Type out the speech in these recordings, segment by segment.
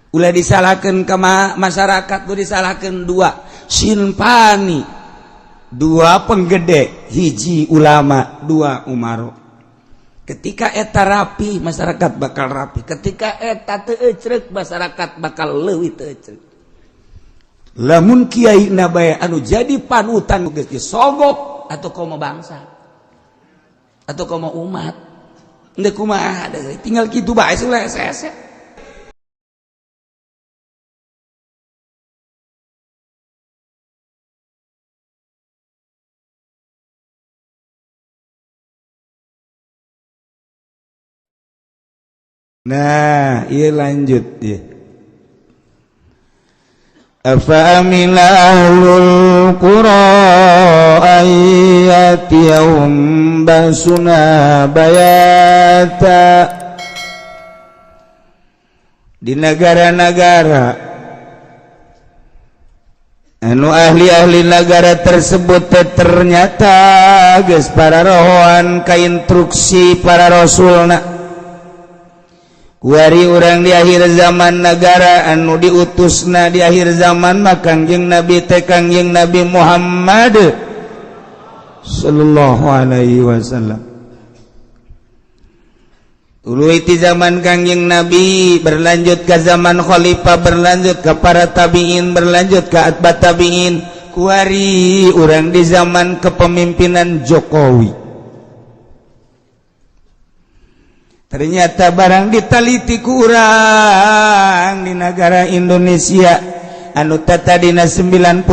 Ulah disalahkan ke masyarakat tuh, disalahkan dua sinfani, dua penggede, hiji ulama, dua umaro. Ketika eta rapi, masyarakat bakal rapi. Ketika eta teu ecrek, masyarakat bakal leuwih teu ecrek. Lamun kiai na bae anu jadi panutan geus disogok atau komo bangsa atau komo umat. Ndek kumaha, tinggal kitu bae hese. Nah, iya, lanjut ya. أفأمن أهل القرى أن يأتيهم بأسنا بياتا. Di negara-negara anu ahli-ahli negara tersebut ternyata geus para rohoan ka instruksi para rasulna. Kuari urang di akhir zaman, negara anu diutusna di akhir zaman mah Kangjeng Nabi teh Kangjeng Nabi Muhammad sallallahu alaihi wasallam. Tuluy ti zaman Kangjeng Nabi berlanjut ke zaman khalifah, berlanjut ke para tabiin, berlanjut ke atba tabiin. Kuari urang di zaman kepemimpinan Jokowi. Ternyata barang ditaliti kurang di negara Indonesia anu tadina 90%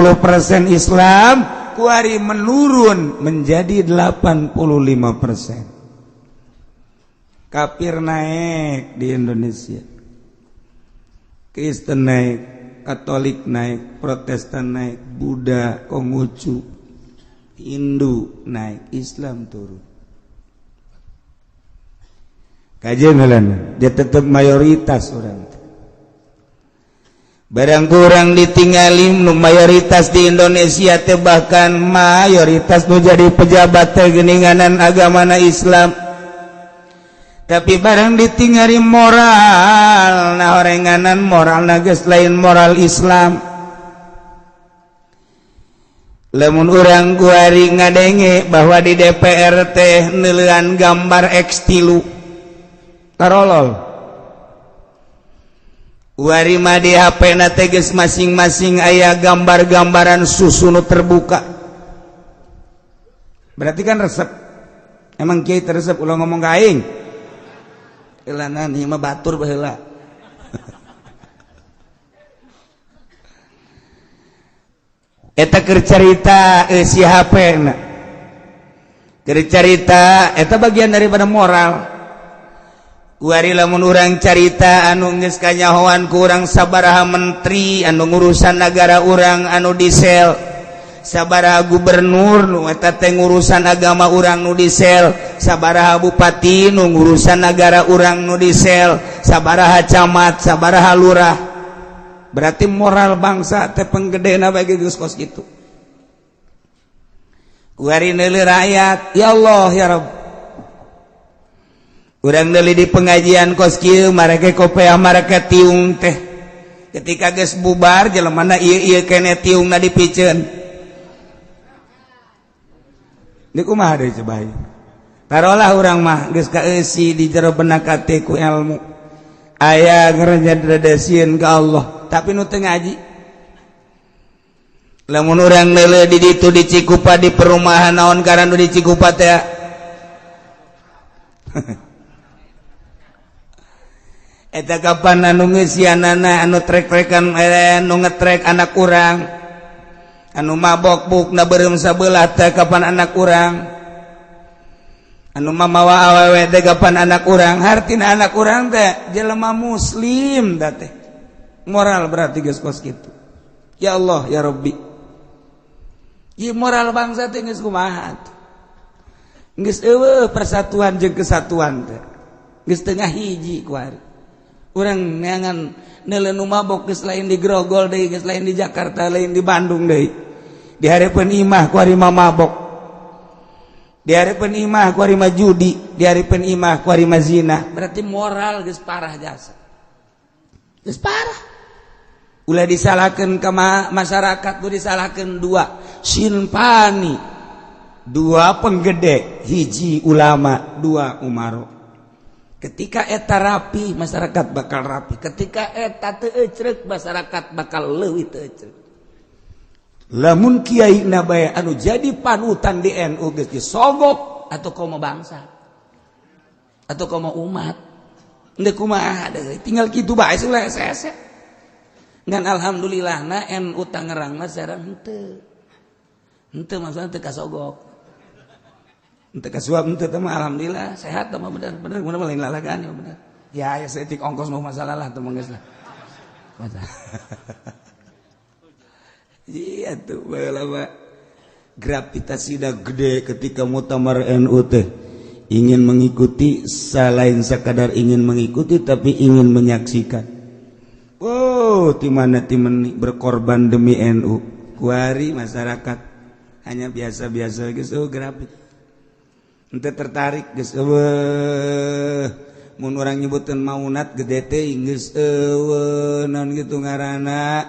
Islam, kuari menurun menjadi 85%. Kafir naik di Indonesia, Kristen naik, Katolik naik, Protestan naik, Buddha, Konghucu, Hindu naik, Islam turun. Kajian, dia tetap mayoritas. Orang barang kurang ditinggalin nu mayoritas di Indonesia teh, bahkan mayoritas nu jadi pejabat teh geninganan agamana Islam, tapi barang ditinggali moral, nah, orenganan moral geus lain moral Islam. Lamun urang kuari ngadenge bahwa di DPR teh neuleuan gambar X3, tarolol. Wari mah di HP na teh geus masing-masing aya gambar-gambaran susu nu terbuka, berarti kan resep. Emang kiai teresep? Ulah ngomong ka aing. Elanan ieu mah batur baheula. Eta keur carita si HP na, keur carita eta bagian daripada moral. Kuari lamun urang carita anu geus kanyahoan ku urang sabaraha menteri anu ngurusan negara urang anu disel, sabaraha gubernur nu eta teh ngurusan agama urang nu disel, sabaraha bupati nu ngurusan negara urang nu disel, sabaraha camat, sabaraha lurah, berarti moral bangsa teh penggedena bagi geus kos kitu. Kuari neuleuh rakyat, ya Allah ya Rabb. Urang deuli di pengajian kos kieu, marake kopea, marake tiung teh. Ketika geus bubar, jelemana ieu ieu kene tiungna dipiceun. Ini kumaha deui coba ieu? Tarolah urang mah geus kaeusi di jero benak hate ku ilmu. Aya ngaranjad sieun ka Allah, tapi nu teu ngaji. Lamun urang neuleuh di ditu di Cikupa, di perumahan naon ngaran di Cikupa teh? Eta kapan anu ngeusianana, anu trek-trekan, anu ngetrek anak urang, anu mabok bukna beureum sabelah teh kapan anak urang, anu mamawa awewe teh kapan anak urang. Hartina anak urang teh jelema muslim da teh moral berarti geus kos kitu. Ya Allah ya Rabbi, ieu moral bangsa teh geus kumaha? Geus eueuh persatuan jeung kesatuan teh, geus tengah hiji. Kuari urang neangan neuleuh nu mabok geus lain di Grogol deui, geus lain di Jakarta, lain di Bandung deui, di hareupeun imah kuari mah mabok, di hareupeun imah kuari mah judi, di hareupeun imah kuari mah zina. Berarti moral geus parah jasa. Geus parah. Ulah disalahkeun ka masyarakat, nu disalahkeun dua sinpani, dua penggede, hiji ulama, dua umaro. Ketika eta rapi, masyarakat bakal rapi. Ketika eta teu ecrek, masyarakat bakal leuwih teu ecrek. Lamun kiai na bae anu jadi panutan di NU geus disogok atau komo bangsa atau komo umat, henteu kumaha deui, tinggal kitu bae ulah hese. Ngan alhamdulillah na NU Tangerang mah sareng henteu. Henteu maksudna teu kasogok. Henteu kasuap henteu teh mah alhamdulillah sehat teh mah bener bener bener lain lalagaan ya bener. Ya ya saeutik ongkos mau masalah lah teh mah geus lah. Masalah. Iya tuh baheula gravitasi dah gede ketika muktamar NU teh ingin mengikuti, selain sekadar ingin mengikuti tapi ingin menyaksikan. Oh, di mana timen berkorban demi NU. Kuari masyarakat hanya biasa-biasa geus oh grafik. Henteu tertarik geus eueuh. Mun urang nyebutkeun maunat gede teh geus eueuh naon kitu ngaranna.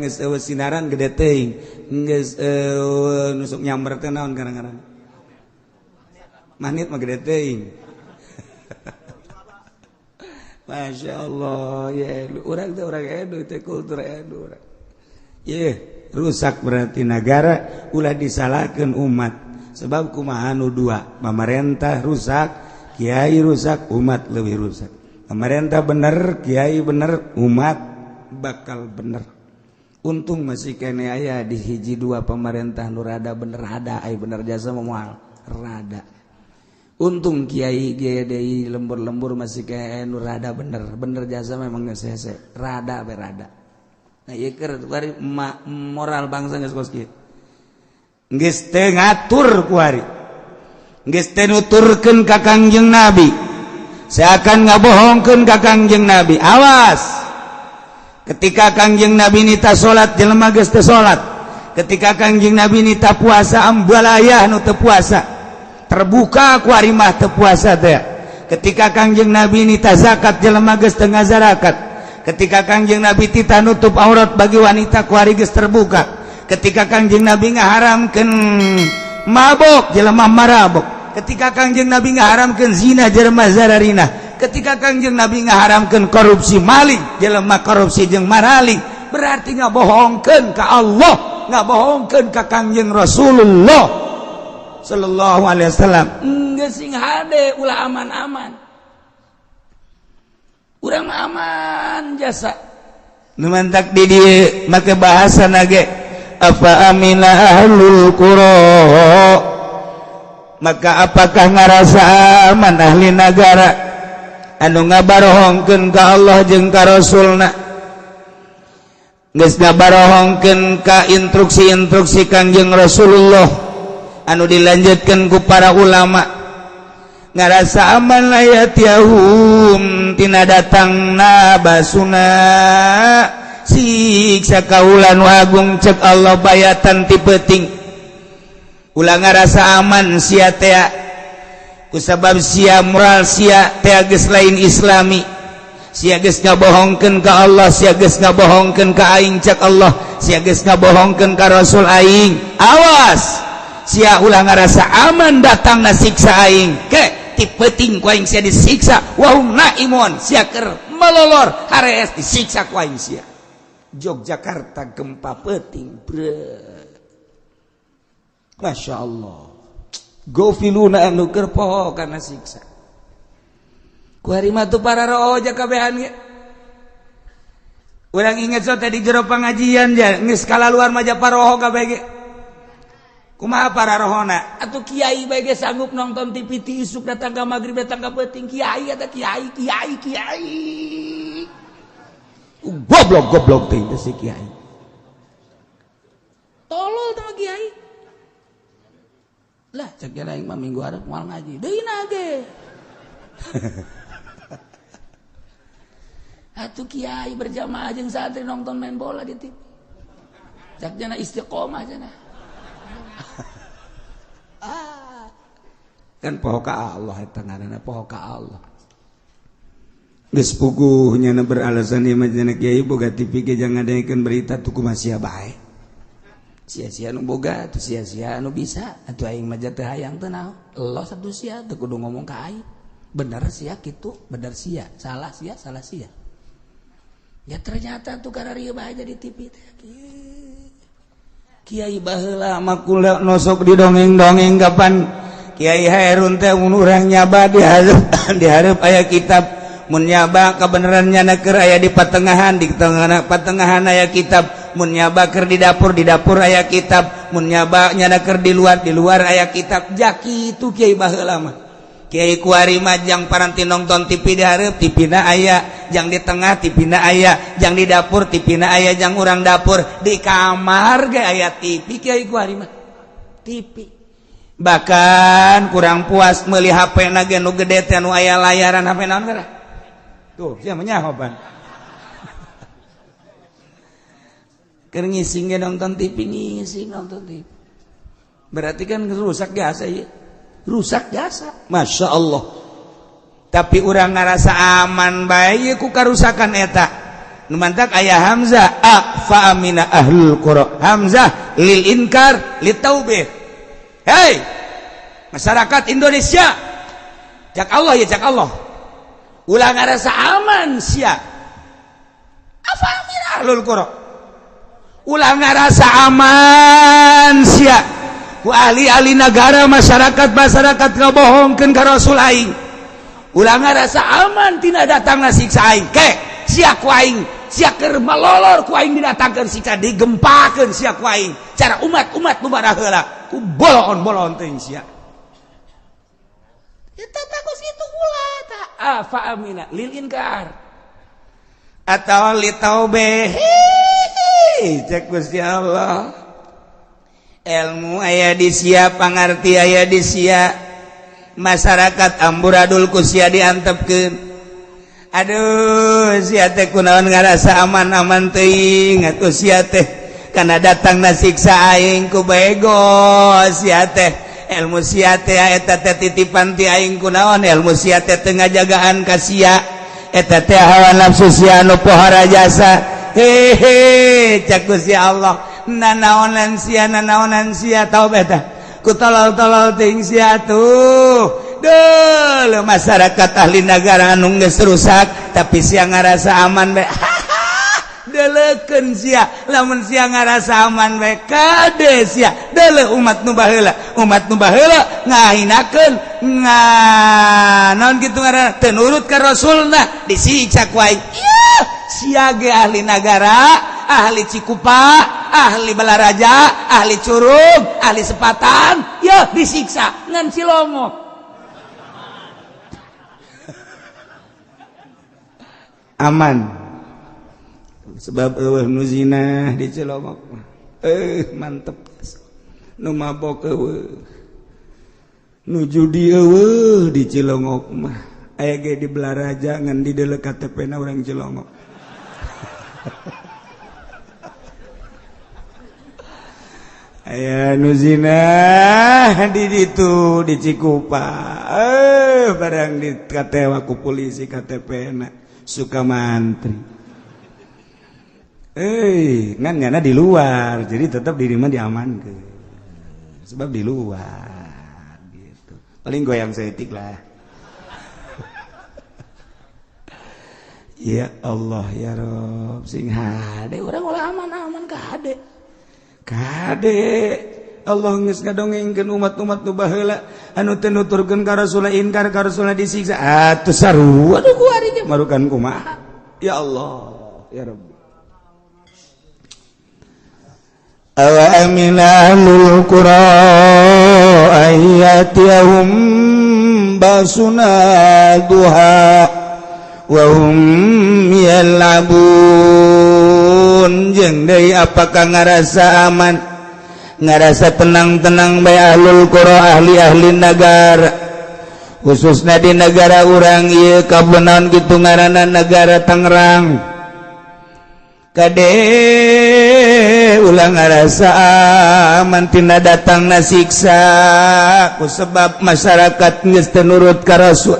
Geus eueuh sinaran gede teuing. Geus eueuh nusuk nyamber teh naon ngaran-ngaran. Manit mah gede teuing. Masya Allah, ya urang teh urang NU teh kultur NU urang. Ye, rusak berarti negara, ulah disalahkeun umat. Sebab kumaha nu dua, pamarentah rusak, kiai rusak, umat lebih rusak. Pemerintah bener, kiai bener, umat bakal bener. Untung masih kene aya di hiji dua pemerintah nu rada bener rada, ai bener jasa moal rada. Untung kiai kiai deui lembur-lembur masih kene nu rada bener, bener jasa memang geus hese, rada be rada. Nah ieu keur kuari moral bangsa geus kos kieu. Geus teu ngatur kuari. Geus teu nuturkeun ka Kangjeng Nabi. Seakan ngabohongkeun ka Kangjeng Nabi. Awas. Ketika Kangjeng Nabi nita salat jelema geus teu salat. Ketika Kangjeng Nabi nita puasa ambalayah nu teu puasa. Terbuka ku ari mah teu puasa teh. Ketika Kangjeng Nabi nita zakat jelema geus teu ngazarakat. Ketika Kangjeng Nabi tita nutup aurat bagi wanita ku ari geus terbuka. Ketika Kangjeng Nabi ngaharamkeun mabok jelema marabok. Ketika Kangjeng Nabi ngaharamkeun zina jelema zararina. Ketika Kangjeng Nabi ngaharamkeun korupsi maling jelema korupsi jeung maraling, berarti ngabohongkeun ka Allah, ngabohongkeun ka Kangjeng Rasulullah sallallahu alaihi wasallam. Geus sing hade ulah aman-aman. Urang mah aman jasa. Nu mantak di dieu make bahasa nage afa amina ahlul qura, maka apakah ngarasa aman ahli nagara anu ngabarohongkeun ka Allah jeung ka Rasulna, geus ngabarohongkeun ka instruksi-instruksi Kangjeng Rasulullah anu dilanjutkeun ku para ulama, ngarasa aman layatiyahum tina datangna basuna siksa kaula nu agung cek Allah bayatan ti peuting. Ulah ngarasa aman sia teh kusabab sia moral sia teh geus lain islami, sia geus ngabohongkeun ka Allah, sia geus ngabohongkeun ka aing cek Allah, sia geus ngabohongkeun ka Rasul aing. Awas sia ulah ngarasa aman datangna siksa aing ke ti peuting ku aing sia disiksa wa hum naimun, sia keur melolor harees disiksa ku aing sia. Yogyakarta gempa peuting bre, Masya Allah, gofiluna anu keur poho kana siksa. Ku hari mah tuh para roja kabehan ge. Urang inget so tadi jero pengajian ja geus kalaluar mah ja paroho kabeh ge. Kumaha para rohona? Atuh kiai bae ge sanggup nonton TV ti isuk datang ka magrib datang ka peuting, kiai eta kiai kiai kiai. Goblok goblok teh si kiai. Tolol teh mah kiai. Lah cek aing mah minggu hareup moal ngaji. Deui na ge. Atuh kiai berjamaah jeung santri nonton main bola di TV. Cek jana istiqomah jana. Ah. Kan poho ka Allah eta ngaranna poho ka Allah. Geus puguh nyana beralasan ieu mah cenah kiai boga TV ge jangan ngadengekeun berita tuh kumaha sia bae. Sia-sia nu boga atuh sia-sia anu bisa atuh aing mah teu hayang teu naon. Los atuh sia teu kudu ngomong ka aing. Bener sia kitu, bener sia, salah sia, salah sia. Ya ternyata tuh kararieu bae jadi TV teh. Kiai baheula mah kula nosok di dongeng-dongeng kapan Kiai Hairun teh mun urang nyaba di hareup di hareup aya kitab, mun nyaba kebenaran nyana keur aya di patengahan, di tengah patengahan aya kitab, mun nyaba keur di dapur aya kitab, mun nyaba nyana keur di luar aya kitab. Jaki itu kiai baheula mah. Kiai kuari mah jang paranti nonton TV di hareup TV na aya, jang di tengah TV na aya, jang di dapur TV na aya, jang urang dapur di kamar ge aya TV kiai kuari mah. TV bahkan kurang puas meuli HP na ge nu gede teh nu aya layaran HP naon geura. Tuh, sia mah nyaho pan. Keur ngising ge nonton TV, ngising nonton TV. Berarti kan rusak jasa ieu. Rusak jasa. Masya Allah. Tapi urang ngarasa aman bae ku karusakan eta. Nu mantak aya hamzah a fa amina ahlul qura. Hamzah lil inkar litaubih. Hei, masyarakat Indonesia. Cak Allah ya cak Allah. Ulah ngarasa aman sia. Afa amina ahlul qura. Ulah ngarasa aman sia. Ku ahli-ahli negara masyarakat-masyarakat ngabohongkeun ka Rasul aing. Ulah ngarasa aman tina datangna siksa aing. Ke sia ku aing, sia keur malolor ku aing didatangkeun siksa digempakeun sia ku aing. Cara umat-umat nu baraheula ku bolon-bolon teuing sia. Eta bagus itu ulah ta afa amina lil inkar atau li taubeh. Cek Gusti Allah. Ilmu aya di sia, pangarti aya di sia, masyarakat amburadul ku sia diantepkeun. Aduh, sia teh kunaon ngarasa aman-aman teuing atuh sia teh kana datangna siksa aing ku bego sia teh. Ilmu sia teh eta teh titipan ti aing kunaon, ilmu sia teh teu ngajagaan ka sia, eta teh hawa nafsu sia anu pohara jasa. Hehe, cek Gusti Allah. Nanaonan sia, nanaonan sia tau beta ku tolol-tolol ting sia tuh. Duh, masyarakat ahli negara anu geus rusak tapi sia ngarasa aman bae. Deleukeun sia, lamun sia ngarasa aman bae kade sia. Deuleu umat nu baheula, umat nu baheula ngahinakeun nga naon kitu ngaranna teu nurut ka Rasulna disiksa ku aing. Ieu sia ge ahli nagara, ahli Cikupa, ahli Balaraja, ahli Curug, ahli Sepatan, ya disiksa ngan Cilongok. Aman. Sebab eueuh nu zina di Cilongok. Mantep. Nu mabok eueuh. Nu judi eueuh di Cilongok mah. Aya ge di Balaraja ngan di deuleu KTP na urang Cilongok. Aya nu zina di ditu di Cikupa. Barang di katewa ku polisi KTP na suka mantri. Ngan nyana di luar, jadi tetap di rumah diamankeun. Sebab di luar gitu. Paling goyang seetik lah. Ya Allah ya Rob, sing hade urang ulah aman-aman kade. Kade Allah geus ngadongengkeun umat-umat nu baheula anu teu nuturkeun ka Rasul, inkar ka Rasul disiksa. Atuh sarua aduh ku ari ge marukan kumaha. Ya Allah ya Rabbi. Awa amina ahlul qura ayyatihum basuna duha wa hum yal'abun. Jeung deui apakah ngarasa aman, ngarasa tenang-tenang bae ahlul qura, ahli-ahli nagara, khususna di negara urang ieu kabenaon kitu ngaranna negara Tangerang. Kade ulah ngarasa aman tina datangna siksa ku sebab masyarakat geus teu nurut ka Rasul.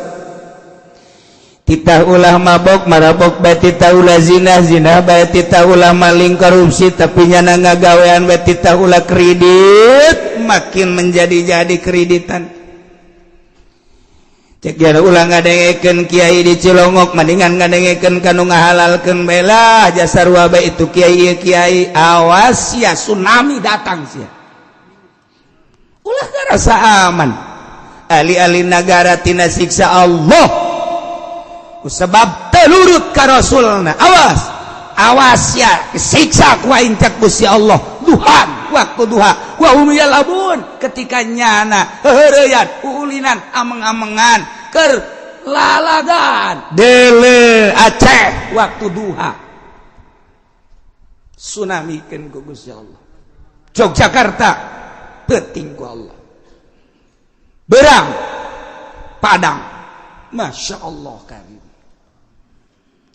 Titah ulah mabok, marabok bae. Titah ulah zina, zina bae. Titah ulah maling, korupsi, tapi nyana ngagawean bae. Titah ulah kredit, makin menjadi-jadi kreditan. Cek jara ulah ngadengekeun kiai di Cilongok, mendingan ngadengekeun kanu ngahalalkeun bae lah, jasa sarua bae itu kiai ieu kiai. Awas ya, tsunami datang sia. Ulah ngarasa aman ahli-ahli negara tina siksa Allah sebab telurut ka Rasulna. Awas, awas ya, siksa ku aing, cek Gusti Allah. Duhan, waktu duha, wa hum yalabun, ketika nyana heureyan, uulinan, ameng-amengan, keur lalagan dele Aceh, waktu duha tsunami keun ku Gusti Allah. Yogyakarta peuting ku Allah, berang Padang. Masya Allah karim.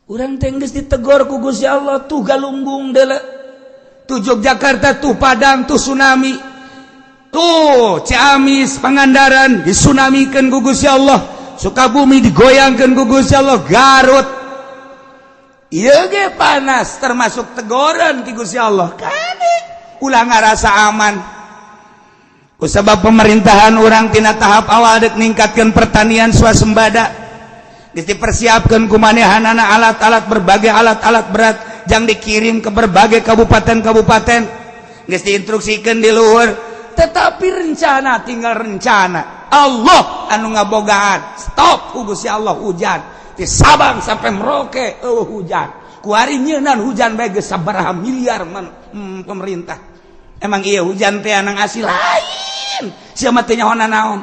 Urang teh geus ditegor ku Gusti Allah. Tuh Galunggung dele, tuh Yogyakarta, tuh Padang, tuh tsunami, tuh Ciamis, Pangandaran disunamikeun ku Gusti Allah, Sukabumi digoyangkeun ku Gusti Allah, Garut ieu ge panas, termasuk tegoran ti Gusti Allah. Kade ulah ngarasa aman. Kusabab pemerintahan urang tina tahap awal dek ningkatkan pertanian swasembada, dipersiapkan kumanehanana alat-alat, berbagai alat-alat berat yang dikirim ke berbagai kabupaten-kabupaten, geus diinstruksikan di luhur, tetapi rencana tinggal rencana, Allah anu ngabogaan. Stop ku Gusti Allah hujan di Sabang sampai Merauke. Oh, hujan kuari nyeunan hujan bae geus sabaraha miliar man, pemerintah. Emang iya hujan teh anang asli lain, siapa teh nyaho naon.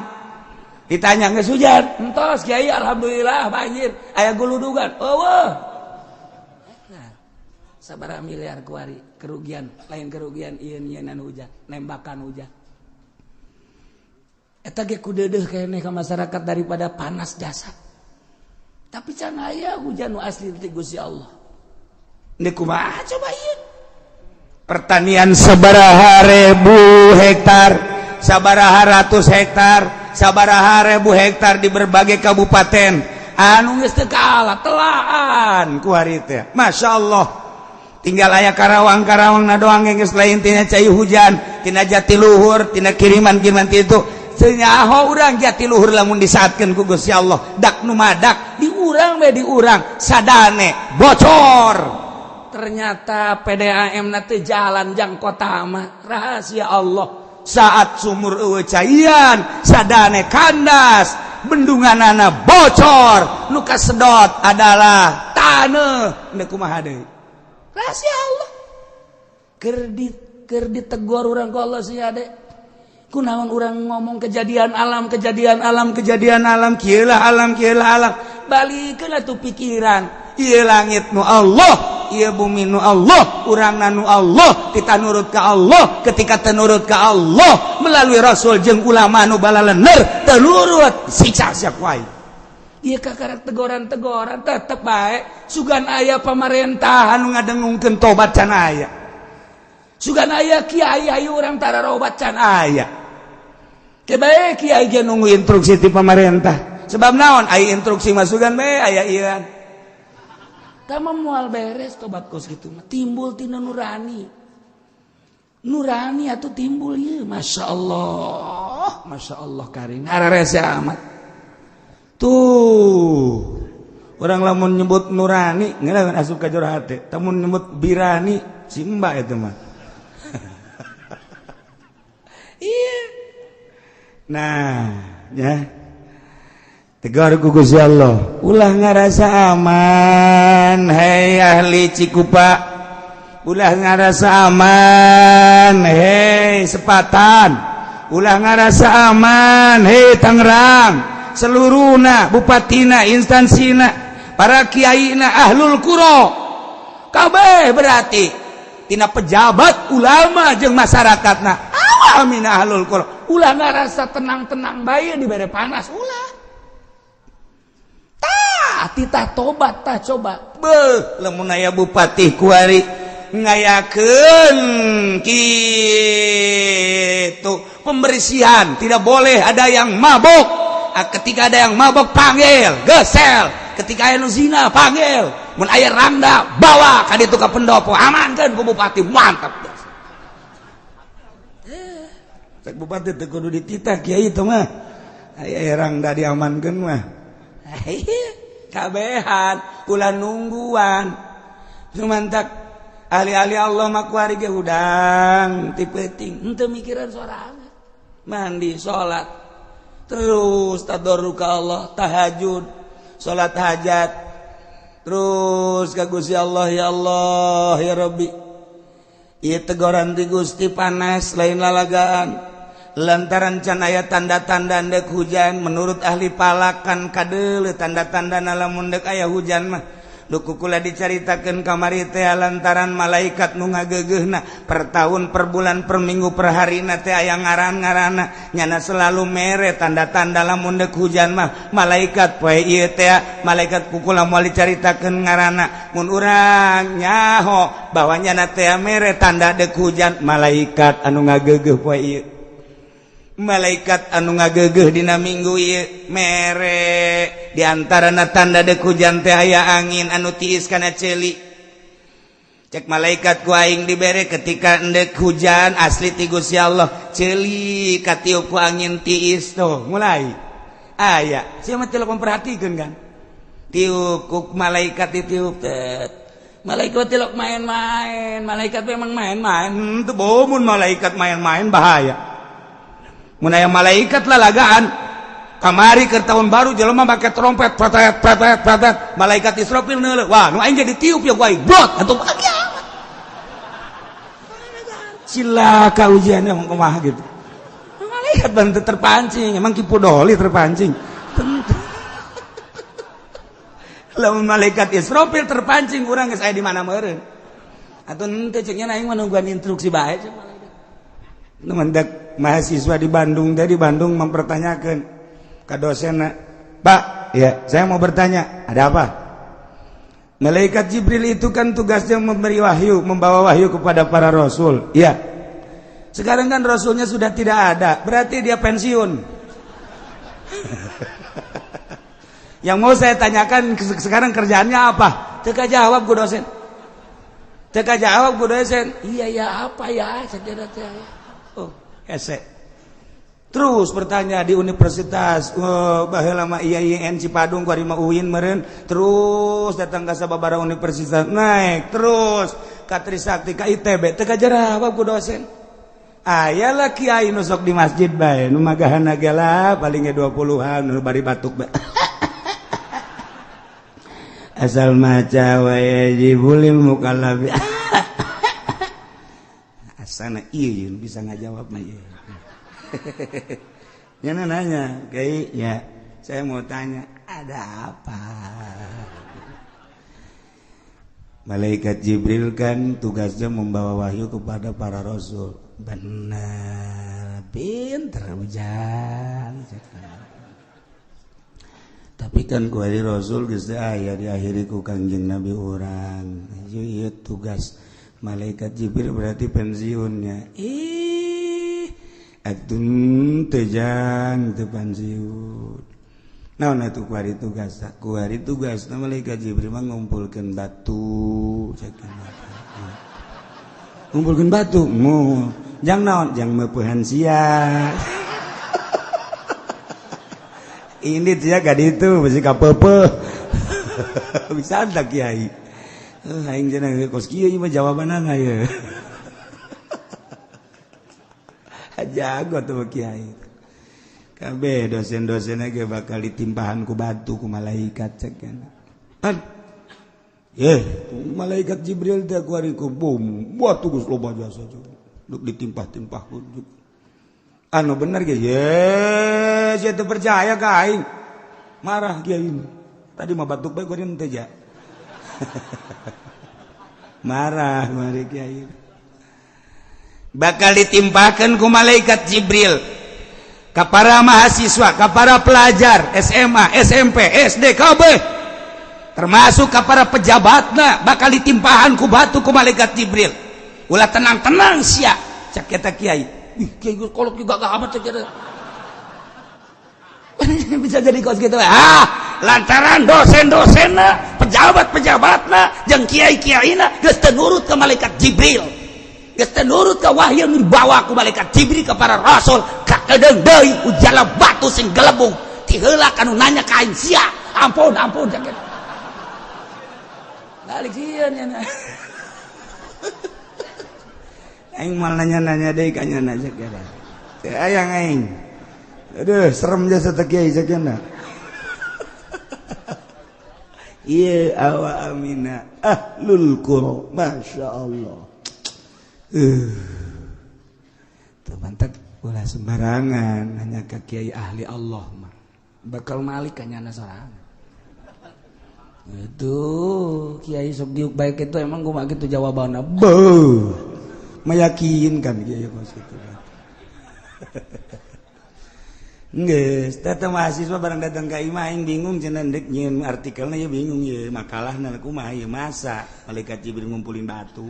Ditanya, "Geus hujan?" "Entos, Kiai, alhamdulillah." Banjir aya guludugan? Oh, nah, sabaraha miliar kuari kerugian. Lain kerugian ieu nyieunnan hujan, nembakan hujan eta ge kudeudeuh keneh ka masyarakat daripada panas jasa. Tapi can aya hujan nu asli ti Gusti Allah. Ini kumaha coba ieu pertanian? Sabaraha ribu hektar, sabaraha ratus hektar, sabaraha ribu hektar di berbagai kabupaten anu geus teu kalah telaan ku hari teh. Masya Allah, tinggal aya Karawang-Karawang na doang geus lain tina cai hujan, tina jatiluhur, tina kiriman-kiriman itu. Senyaho urang jatiluhur lamun disaatkeun ku Gusti Allah dak nu madak di urang we, di urang sadane bocor. Ternyata PDAM na teu jalan jang kota mah. Rahasia Allah, saat sumur eueuh caian, sadane kandas, bendunganana bocor, nu kasedot adalah taneuh. Ndek kumaha deui rahasia Allah? Keur di keur ditegor urang ku Allah sih ade. Kunaon urang ngomong kejadian alam, kejadian alam, kejadian alam, kieu lah alam, kieu lah alam? Balikeun atuh pikiran. Ieu langit nu Allah, ieu bumi nu Allah, urang nu Allah. Kita nurut ke Allah. Ketika tenurut ke Allah melalui Rasul jeung ulama nu balalener, tenurut, siksa siap wae. Ieu kakarak tegoran-tegoran tetep bae. Sugan aya pamarentahan nu ngadengungkeun tobat? Can aya. Sugan aya kiai ayu urang tararobat? Can aya. Kebae kiai ge nunggu instruksi ti pamarentah. Sebab naon? Aya instruksi masukan bae aya ieu. Tama moal beres tobat kos gitu mah. Timbul tina nurani. Nurani atau timbul ya. Masya Allah. Masya Allah karim. Hararese amat. Tuh. Orang lamun nyebut nurani, ngelawan asup ka jero hate. Tamun nyebut birani, si mbak itu mah. Iya. Nah, ya. Tegar ku Gusti Allah. Ulah ngarasa aman, hei ahli Cikupa. Ulah ngarasa aman, hei Sepatan. Ulah ngarasa aman, hei Tangerang. Seluruhna, bupatina, instansina, para kiaina, ahlul qura. Kabeh berarti tina pejabat, ulama jeung masyarakatna. Awamina ahlul qura. Ulah ngarasa tenang-tenang bae dibere panas, ulah. Titah tobat tah coba. Beuh, lamun aya bupati kuari ngayakeun kitu pembersihan, tidak boleh ada yang mabok. Ah, ketika ada yang mabok, panggil, gesel. Ketika aya nu zina, panggil. Mun aya rangda, bawa ka ditu ka pendopo, amankeun ku bupati. Mantap. Cek bupati teu kudu dititah kiai itu mah. Aya rangda diamankeun mah. Kabehan kula nungguan. Cumantak ahli-ahli Allah mah kuari ge hudang ti peuting, henteu mikiran sorangan. Mandi, salat, terus tadarru ka Allah, tahajud, salat hajat, terus ka Gusti Allah, ya Allah, ya Rabbi. Ieu tegoran ti Gusti panas lain lalagaan. Lantaran can aya tanda-tanda ndek hujan, menurut ahli falak kan kadeuleu tanda-tanda lamun ndek aya hujan mah. Duku kula dicaritakeun kamari teh lantaran malaikat nu ngageugeuhna per tahun, per bulan, per minggu, per harina teh aya ngaran-ngaranna, nyana selalu mere tanda-tanda lamun deuk hujan mah malaikat poe ieu teh malaikat kukula moal dicaritakeun ngaranna. Mun urang nyaho bahwa nyana teh mere tanda deuk hujan malaikat anu ngageugeuh poe ieu, malaikat anu ngageugeuh dina minggu ieu mere. Di antarana tanda dek hujan teh aya angin anu tiis kana ceuli. Cek malaikat ku aing dibere ketika endek hujan asli ti Gusti Allah, ceuli katiup ku angin tiis tuh mulai aya. Sia mah teu memperhatikeun kan, tiup ku malaikat ditiup tet. Malaikat tilok main-main, malaikat memang main-main. Teu bomun malaikat main-main bahaya. Mun aya malaikat lalagaan kamari ke tahun baru jelema make trompet pratet pratet pratet, malaikat Israfil neuleuh, wah nu aing jadi tiup ya ku aing brot atuh kiamat. Cilaka ujiannya emang kumaha gitu. Malaikat bantu terpancing, emang Ki Pudoli terpancing. Tentu. Lamun malaikat Israfil terpancing urang geus aya di mana meureun. Atuh henteu ceuk nya aing mah nungguan instruksi bae ceuk malaikat. Nu mendak mahasiswa di Bandung, dari Bandung mempertanyakan ke dosen, "Pak, ya saya mau bertanya, ada apa?" Malaikat Jibril itu kan tugasnya memberi wahyu, membawa wahyu kepada para rasul. Ya. Sekarang kan rasulnya sudah tidak ada, berarti dia pensiun. Yang mau saya tanyakan sekarang kerjaannya apa? Teka jawab ku dosen. Teka jawab ku dosen. Iya ya apa ya? Saya oh, hese. Terus bertanya di universitas, oh, baheula mah IAIN Cipadung ku ari mah UIN meureun, terus datang ka sababaraha universitas, naik terus ka Trisakti, ka ITB, teu kajawab ku dosen. Aya lah kiai nu sok di masjid bae, nu magahana ge lah paling ge 20-an nu bari batuk bae. Asal maca wa yajibul mukallafi. Asana ieu bisa ngajawab mah ieu. Nyana nanya, "Kiai, ya, saya mau tanya, ada apa?" Malaikat Jibril kan tugasnya membawa wahyu kepada para rasul. Benar, pinter ujang. Tapi kan ku ari rasul geus teu aya diakhiri ku Kangjeng Nabi urang. Ieu tugas malaikat Jibril berarti pensiunnya. Ih, atun teu jang teu pensiun. Naon atuh kuari tugas? Kuari tugas malaikat Jibril mah ngumpulkeun batu, cek ngumpulkeun batu. Mu jang naon? Jang meupehan sia. Ini sia ka ditu bisi kapeupeuh. Bisa tak kiai? Aing cenah kos kieu ieu mah jawabanana ieu. Jago tuh kiai. Kabeh dosen-dosenna ge bakal ditimpahan ku batu ku malaikat cek kan. Ye, malaikat Jibril teh ku ari ku bom, batu geus loba jasa duk ditimpah-timpah ku. Anu bener ge, ye, sia teu percaya ka aing. Marah kiai ini. Tadi mah batuk bae ku teu ja. Marah mari kiai. Bakal ditimpakan ku malaikat Jibril ka para mahasiswa, ka para pelajar SMA, SMP, SD, KB, termasuk ka para pejabatna bakal ditimpahan ku batu ku malaikat Jibril. Ulah tenang-tenang sia, cak eta kiai. Ih, kiai kolot juga gak amat cek eta. Bisa jadi kos gitu. Ah, Lantaran dosen-dosenna, pejabat-pejabatna, jeung kiai-kiaina geus teu nurut ke malaikat Jibril. Geus teu nurut ka wahyu nu dibawa ku malaikat Jibril ke para rasul, kakedeung deui ujala batu sing gelebung. Ti heula kanu nanya ka aing sia. Ampun, ampun cek. Balik sieun nya. Aing mal nanya-nanya deui ka nya cek. Teu aya aing. Aduh, serem jasa teh kiai cek nya. Iya awa amina ahlul qura, masya Allah. Tuh mantap ulah sembarangan hanya ke kiai ahli Allah mah bakal malik hanya sorangan. Itu kiai sok diuk baik itu emang gua mah gitu jawabanna. Beuh. Meyakinkan kiai kos kitu. Geus, teh mahasiswa barang datang ka imah aing bingung cenah deuk nyieun artikelna ya bingung ye makalahna kumaha ye masa malaikat Jibril ngumpulin batu.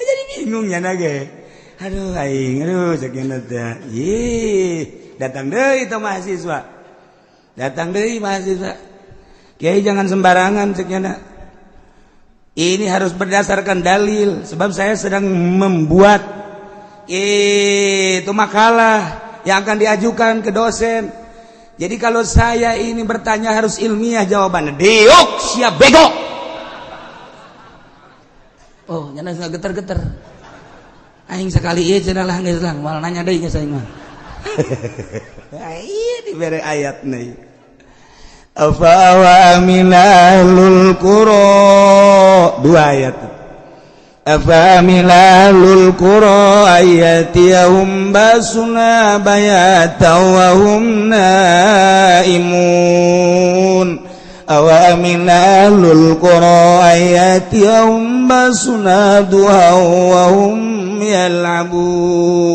Jadi bingung nya ge. Aduh aing, aduh sakieu teh. Ih, datang deui teh mahasiswa. Datang deui mahasiswa. Kiai jangan sembarangan cek nya. Ini harus berdasarkan dalil, sebab saya sedang membuat itu makalah yang akan diajukan ke dosen. Jadi kalau saya ini bertanya harus ilmiah jawabannya. Diuk siap bego. Oh, nyana nggak geter-geter. Aing sekali ieu cenah lah geus lah, moal nanya deui geus aing mah. Ieu dibere ayat nih. Afa wa aminalul qura, dua ayat. Afa aminalul qura ayatiyahum basuna bayata wa hum naimun. Awa aminalul qura ayatiyahum basuna duha wa hum yal'abun.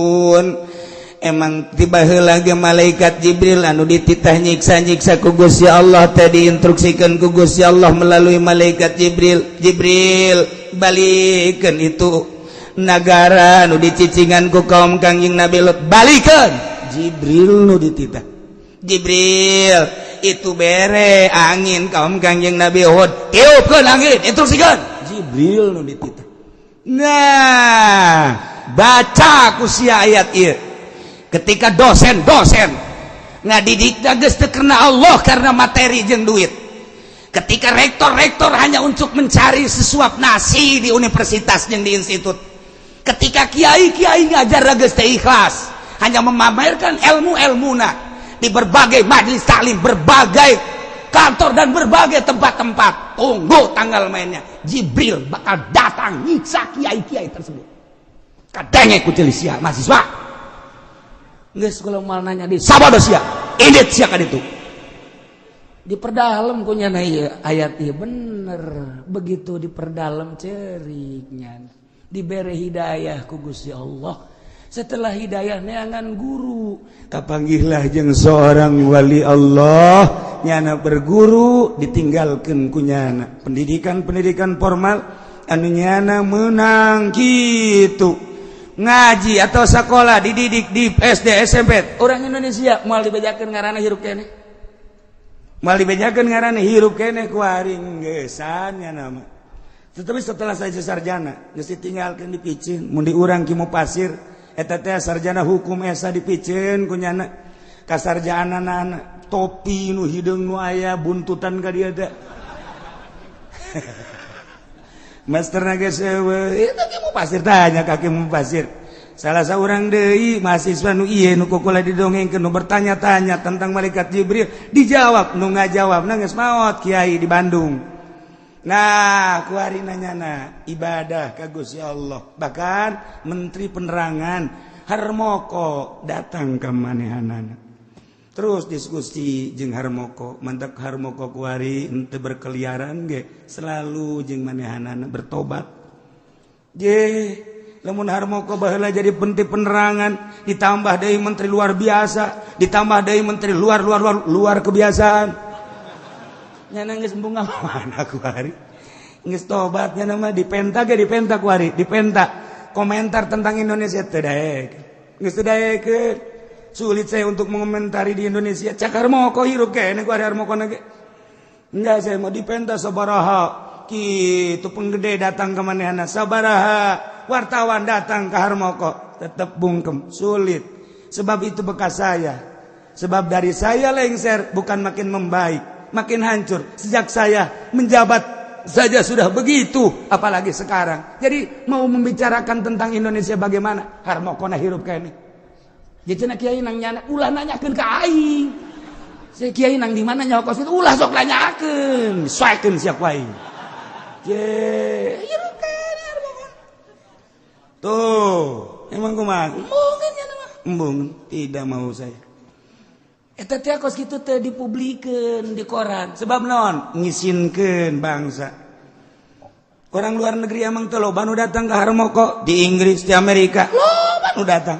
Emang tiba heula ge malaikat Jibril anu dititah nyiksa-nyiksa ku Gusti Allah tadi diinstruksikan ku Gusti Allah melalui malaikat Jibril. Jibril balikeun itu nagara anu dicicingan ku kaum Kangjeng Nabi Lut, balikeun. Jibril nu dititah. Jibril itu bere angin kaum Kangjeng Nabi Hud, tiupkeun angin, instruksikeun. Jibril nu dititah. Nah, baca ku sia ayat ieu. Ketika dosen-dosen ngadidik geus teu karena Allah karena materi jeung duit. Ketika rektor-rektor hanya untuk mencari sesuap nasi di universitas jeung di institut. Ketika kiai-kiai ngajar geus teu ikhlas, hanya memamerkan ilmu-ilmuna di berbagai majelis taklim, berbagai kantor dan berbagai tempat-tempat. Tunggu tanggal mainnya, Jibril bakal datang nyiksa kiai-kiai tersebut. Kadenge ku sia mahasiswa. Geus kalau mal nanya di sabodo sia, indit sia ka ditu. Diperdalam ku nya ieu ayat ieu bener. Begitu diperdalam ceriknya, dibere hidayah ku Gusti Allah. Setelah hidayah neangan guru, kapanggihlah jeung seorang wali Allah, nyana berguru ditinggalkeun ku nyana. Pendidikan-pendidikan formal anu nyana meunang kitu. Ngaji atau sekolah dididik di SD SMP orang Indonesia moal dibejakeun ngaranna hirup keneh, moal dibejakeun ngaranna hirup keneh ku aring geusan nya nama. Tetapi setelah saya sarjana geus ditinggalkeun dipiceun mun di urang ki pasir eta teh sarjana hukum esa dipiceun ku nyana kasarjanana topi nu hideung nu aya buntutan ka dieu teh. Master geus eueuh eta ki pasir tanya kaki mu pasir. Salah seorang deui mahasiswa nu ieu nu kukula didongengkeun nu bertanya-tanya tentang malaikat Jibril dijawab nu ngajawabna geus maot kiai di Bandung. Nah, ku ari nanyana ibadah ka Gusti Allah. Bahkan menteri penerangan Harmoko datang ka manehanana. Terus diskusi jeung Harmoko, mantak Harmoko kuari henteu berkeliaran ge selalu jeung manehanana bertobat. Je, lamun Harmoko baheula jadi menteri penerangan, ditambah deui menteri luar biasa, ditambah deui menteri luar luar luar luar kebiasaan. Nyana geus embung mana kuari. Geus tobat nya mah dipenta ge dipenta kuari, dipenta komentar tentang Indonesia teu daek. Geus teu daekeun. Sulit saya untuk mengomentari di Indonesia. Cek Harmoko hirup keneh ku ari Harmoko ge. Enggak, saya mau dipentas sabaraha kitu penggede datang ke manehna, sabaraha wartawan datang ke Harmoko, tetap bungkem, sulit. Sebab itu bekas saya. Sebab dari saya lengser bukan makin membaik, makin hancur. Sejak saya menjabat saja sudah begitu, apalagi sekarang. Jadi mau membicarakan tentang Indonesia bagaimana? Harmokona hirup keneh. Jadi cenah kiai nang nyana ulah nanyakeun ka aing. Si kiai nang di mana nyaho kos itu ulah sok nanyakeun, soekeun sia ku aing. Je, hirup keneh Harmokona. Tuh, emang kumaha? Embungeun nya mah. Embung, tidak mau saya. Eta teh kos kitu teh dipublikeun di koran. Sebab naon? Ngisinkeun bangsa. Orang luar negeri emang teh loba nu datang ke Harmoko, di Inggris, di Amerika, loba nu datang.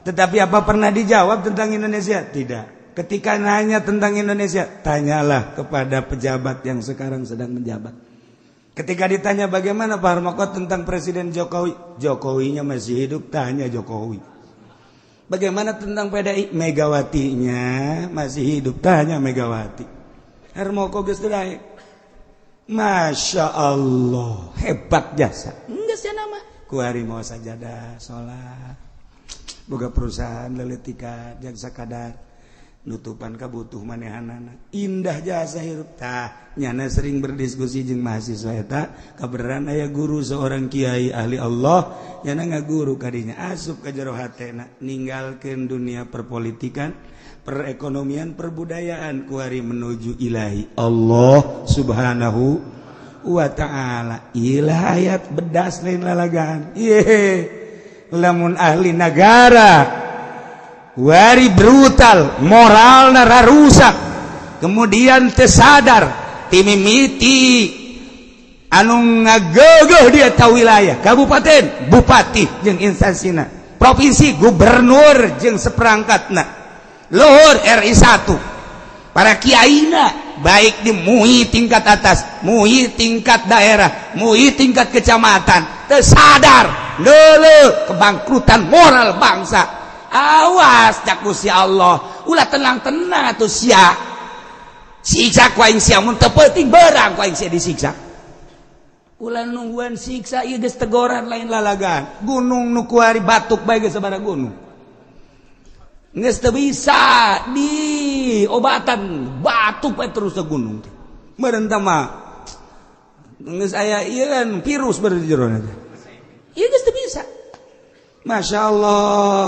Tetapi apa pernah dijawab tentang Indonesia? Tidak. Ketika nanya tentang Indonesia, tanyalah kepada pejabat yang sekarang sedang menjabat. Ketika ditanya bagaimana Pak Harmoko tentang Presiden Jokowi, Jokowinya masih hidup, tanya Jokowi. Bagaimana tentang PDI? Megawatinya masih hidup, tanya Megawati. Harmoko geus teu. Masya Allah, hebat jasa. Enggak sih nama. Kuari mau sajadah, sholat. Boga perusahaan leletikan jang sakadar nutupan kabutuh manehanana. Indah jasa hirup tah. Nyana sering berdiskusi jeung mahasiswa eta, kabeneran aya guru seorang kiai ahli Allah, nyana ngaguru kadinya asup ka jero hatena ninggalkeun dunia perpolitikan, perekonomian, perbudayaan, kuari menuju ilahi Allah Subhanahu wa ta'ala. Ilah ayat bedas lain lalagaan. Ye, lamun ahli negara wari brutal, moral rusak, kemudian tersadar timimiti anu ngagegeh dia tahu wilayah kabupaten, bupati jeung instansina, provinsi gubernur jeung seperangkatna, luhur RI 1, para kiaina baik di MUI tingkat atas, MUI tingkat daerah, MUI tingkat kecamatan, tersadar dulu kebangkrutan moral bangsa. Awas cak si Allah, ulah tenang-tenang atuh sia, siksa ku aing sia. Mun teu penting berang ku aing sia disiksa. Ulah nungguan siksa, ieu geus tegoran lain lalagan. Gunung nu kuari batuk bae geus sabaraha gunung geus teu bisa di obatan, batuk bae terus ke gunung teh meureun mah geus aya ieu kan virus beureun di jero teh, ieu geus teu bisa. Masya Allah,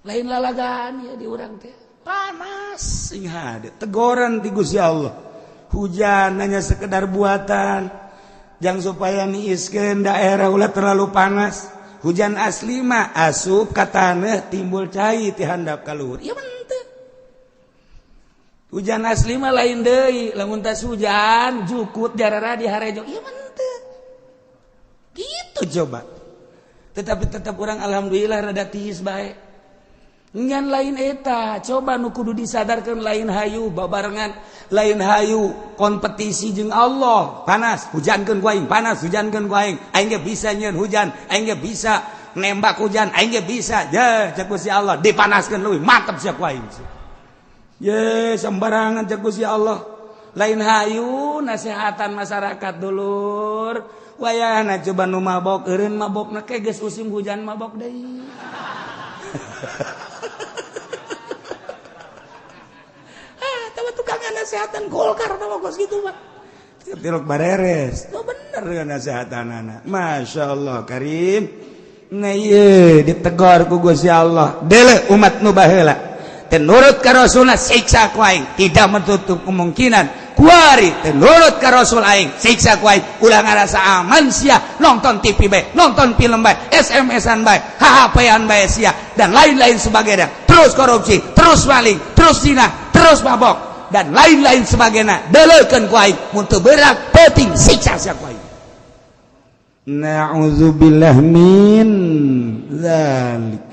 lain lalagan ya di urang teh panas sing hade tegoran ti Gusti Allah. Hujan hanya sekedar buatan jangan supaya niiskeun daerah ulah terlalu panas. Hujan asli mah asup ka taneuh, timbul cai ti handap ka luhur. Ieu mah henteu. Hujan asli mah lain deui, lamun tas hujan jukut jarara di harejo, ieu mah henteu. Gitu coba. Tetapi tetap orang alhamdulillah rada tiis bae. Ngan lain eta, coba nu kudu disadarkan lain hayu babarengan, lain hayu kompetisi jeung Allah. Panas, hujankeun ku aing, panas, hujankeun ku aing. Aing ge bisa nyieun hujan, aing ge bisa nembak hujan, aing ge bisa. Je, cek Gusti Allah, dipanaskeun leuwih mantep sia ku aing. Ye, sembarangan cek Gusti Allah. Lain hayu nasehatan masyarakat dulur. Wayahna coba nu mabok eureun mabokna ke geus musim hujan mabok deui. Ah, tawa tukang nasehatan Golkar tawa kos gitu mah. Tilok bareres. Oh bener dengan nasehatan. Masya Allah Karim. Nah ieu ditegor ku Gusti Allah. Dele umat nu baheula. Teu nurut ka Rasulna siksa ku aing. Tidak menutup kemungkinan kuari teu nurut ka Rasul aing siksa ku aing. Ulah ngarasa aman sia, nonton TV bae, nonton film bae, SMS-an bae, HP-an bae sia dan lain-lain sebagainya. Terus korupsi, terus maling, terus zina, terus mabok dan lain-lain sebagainya. Deleukeun ku aing mun teu berak peuting siksa sia ku aing. Na'udzubillah min dzalik.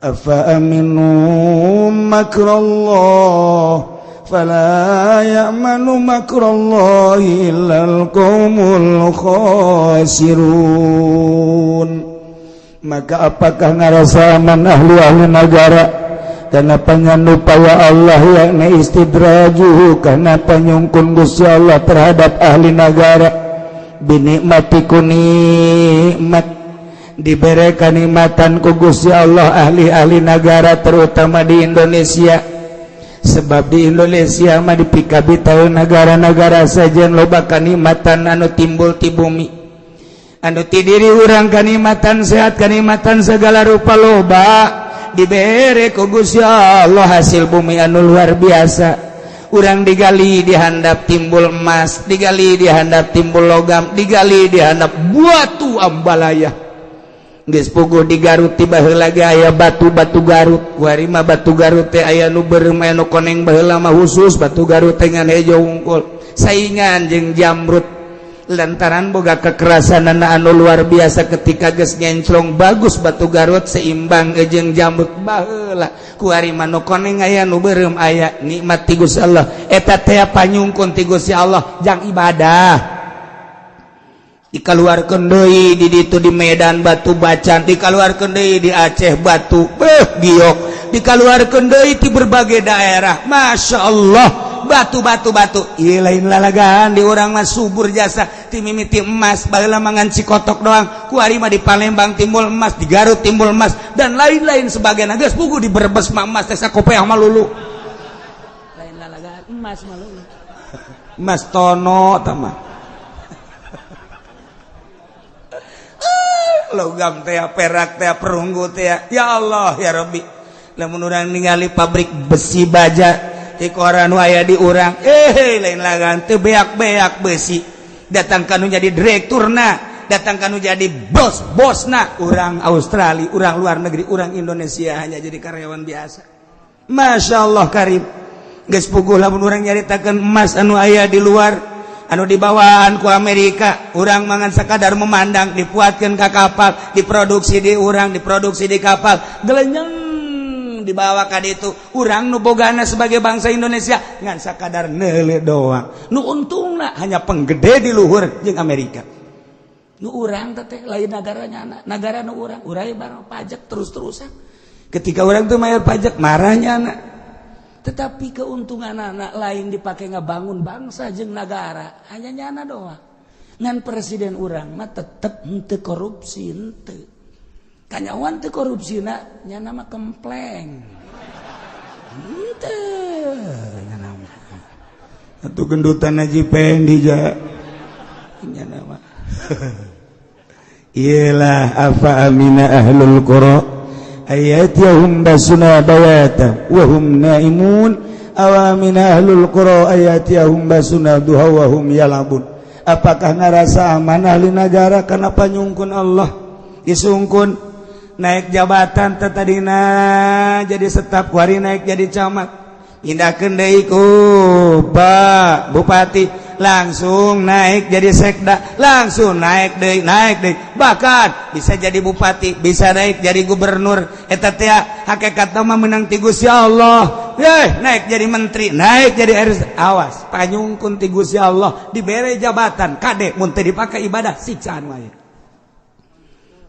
Afa aminu makrallah fala ya'manu makrallahi illal qaumul khasirun. Maka apakah ngarasa aman ahli-ahli negara karena panyanupaya Allah yakni istidrajuhu karena panyungkun Gusti Allah terhadap ahli negara binikmati ku nikmat diberi kanikmatan ku Gusti Allah ahli-ahli negara terutama di Indonesia. Sebab di Indonesia mah dipikabitaeun negara-negara saja loba kanikmatan anu timbul ti bumi, anu ti diri urang, kanikmatan sehat, kanikmatan segala rupa loba dibere ku Gusti Allah, hasil bumi anu luar biasa. Urang digali dihandap timbul emas, digali dihandap timbul logam, digali dihandap batu ambalaya. Geus puguh di Garut ti baheula ge aya batu-batu Garut. Kuari mah batu Garut teh aya nu beureum, aya nu koneng. Baheula mah khusus batu Garut teh ngan hejo wungkul, saingan jeung jamrut lantaran boga kekerasan anu luar biasa. Ketika geus ngenclong bagus, batu Garut seimbang jeung jamrut baheula. Kuari mah nu koneng aya, nu beureum aya, nikmat ti Gusti Allah eta teh, panyungkun ti Gusti Allah jang ibadah. Dikeluarkan deui di ditu di Medan batu bacan, dikeluarkan deui di Aceh batu beh giok, dikeluarkan deui di berbagai daerah. Masya Allah, batu batu batu. Ieu lain lalagaan, di urang mah subur jasa ti mimiti emas. Baheula mangan Cikotok doang, kuari mah di Palembang timbul emas, di Garut timbul emas, dan lain-lain sebagainya. Geus puguh di Brebes mah emas teh sakopeah mah lulu. Lain lalagaan, emas mah lulu, emas tono tah, logam teh, perak teh, perunggu teh. Ya Allah ya Rabbi, lamun urang ningali pabrik besi baja di koran aya di urang, eh, lain lagan, teu beak-beak besi. Datang kanu jadi direkturna, datang kanu jadi bos bosna urang Australia, urang luar negeri. Urang Indonesia hanya jadi karyawan biasa. Masya Allah karim. Geus puguh lamun urang nyaritakeun emas anu aya di luar, anu dibawaan ku Amerika, urang mangan sekadar memandang. Dipuatkan ke kapal, diproduksi di urang, diproduksi di kapal, gelenyeng dibawa ka ditu. Urang nu bogana sebagai bangsa Indonesia ngan sakadar neule doang. Nu untungna hanya penggede di luhur jeung Amerika. Nu urang teh lain negaranya, negara nu urang. Urang barang pajak terus-terusan. Ketika urang tuh bayar pajak, marahnya anak. Tetapi keuntungan anak lain dipakai ngebangun bangsa jeung negara, hanya nyana doang. Ngan presiden urang mah tetep henteu korupsi, henteu kanyawan teu korupsi na nyana mah kempleng henteu nyana mah atuh gendutan Haji Pendi ja nyana mah. Iyalah, afa amina ahlul qura ayatihum basuna bayata wa hum naimun aw amina ahlul qura ayatihum basuna duha wa hum yalabun. Apakah ngarasa aman ahli negara karena panyungkun Allah? Disungkun naik jabatan, tadina jadi staf, wari naik jadi camat, pindahkeun deui ku Pak Bupati, langsung naik jadi sekda, langsung naik deui, naik deui, bahkan bisa jadi bupati, bisa naik jadi gubernur. Eta teh hakikat mah menang ti Gusti Allah. Eh, naik jadi menteri, naik jadi RS, awas, panyungkun ti Gusti Allah dibere jabatan. Kade mun teu dipake ibadah, siksaan wae.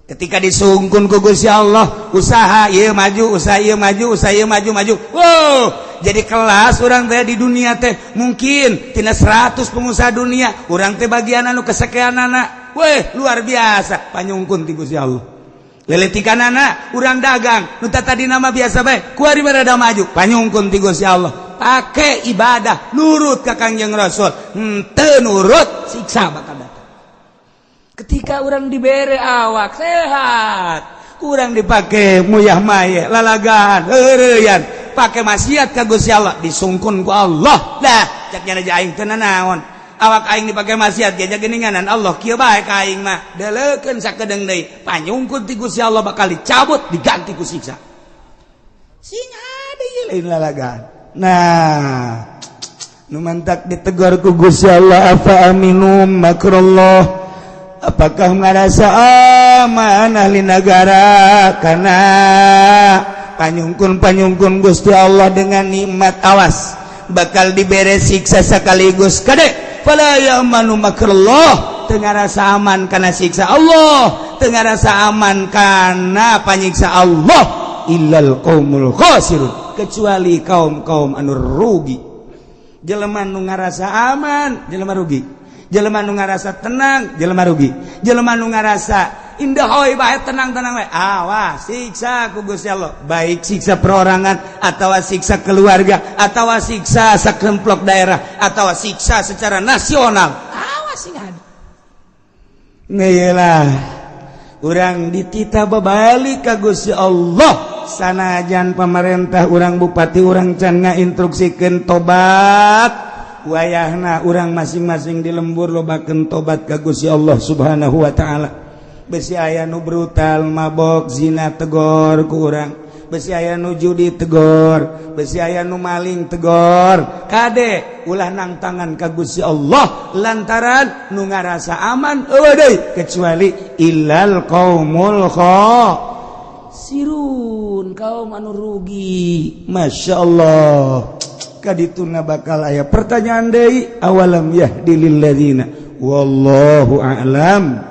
Ketika disungkun ku Gusti Allah, usaha ieu maju, usaha ieu maju, usaha ieu maju maju, wow, jadi kelas urang teh di dunia teh mungkin tina 100 pengusaha dunia, urang teh bagian anu kesekianana. Weh, luar biasa panyungkun ti Gusti Allah. Leletikan anak urang dagang nu tadi nama biasa bae, kuari rada maju, panyungkun ti Gusti Allah. Pakai ibadah, nurut ka Kangjeng Rasul. Henteu nurut, siksa bakal datang. Ketika orang dibere awak sehat, kurang dipakai muyah maye, lalagaan, heureuyan, pakai maksiat ka Gusti Allah, disungkun ku Allah. Dah cek nya aing teu nanaon, awak aing dipakai maksiat ge geuninganan Allah kieu bae ka aing mah. Deleukeun sakedeung deui, panyungkun ti Gusti Allah bakal dicabut, diganti ku siksa sing hade lain lalagaan. Nah, nu mantak ditegur ku Gusti Allah, afa aminu makrallah, apakah merasa aman ahli negara karena panyungkun-panyungkun Gusti Allah dengan nikmat? Awas, bakal dibere siksa sekaligus. Kade, fala ya'manu makrallah, teu ngarasa aman karena siksa Allah. Teu ngarasa aman kana panyiksa Allah illal qaumul khasirun, kecuali kaum-kaum anu rugi. Jelema nu ngarasa aman jelema rugi, jelema nu ngarasa tenang jelema rugi, jelema nu ngarasa indah hoi bae, tenang-tenang bae, awas siksa ku Gusti Allah, baik siksa perorangan atau siksa keluarga atau siksa sakremplok daerah atau siksa secara nasional. Awas sing ada. Lah, urang dititah babalik ka Gusti Allah. Sanajan pemerintah urang, bupati urang can ngainstruksikeun tobat, wayahna urang masing-masing di lembur lobakeun tobat ka Gusti Allah Subhanahu wa Ta'ala. Besi aya nu brutal, mabok, zina, tegor ku urang. Besi aya nu judi, tegor. Besi aya nu maling, tegor. Kade, ulah nangtangan ka Gusti Allah, lantaran nu ngarasa aman euweuh deui kecuali illal qaumul khasirun, kaum anu rugi. Masya Allah, kadituna bakal aya pertanyaan deui, awalam yahdi lil ladzina. Wallahu a'lam.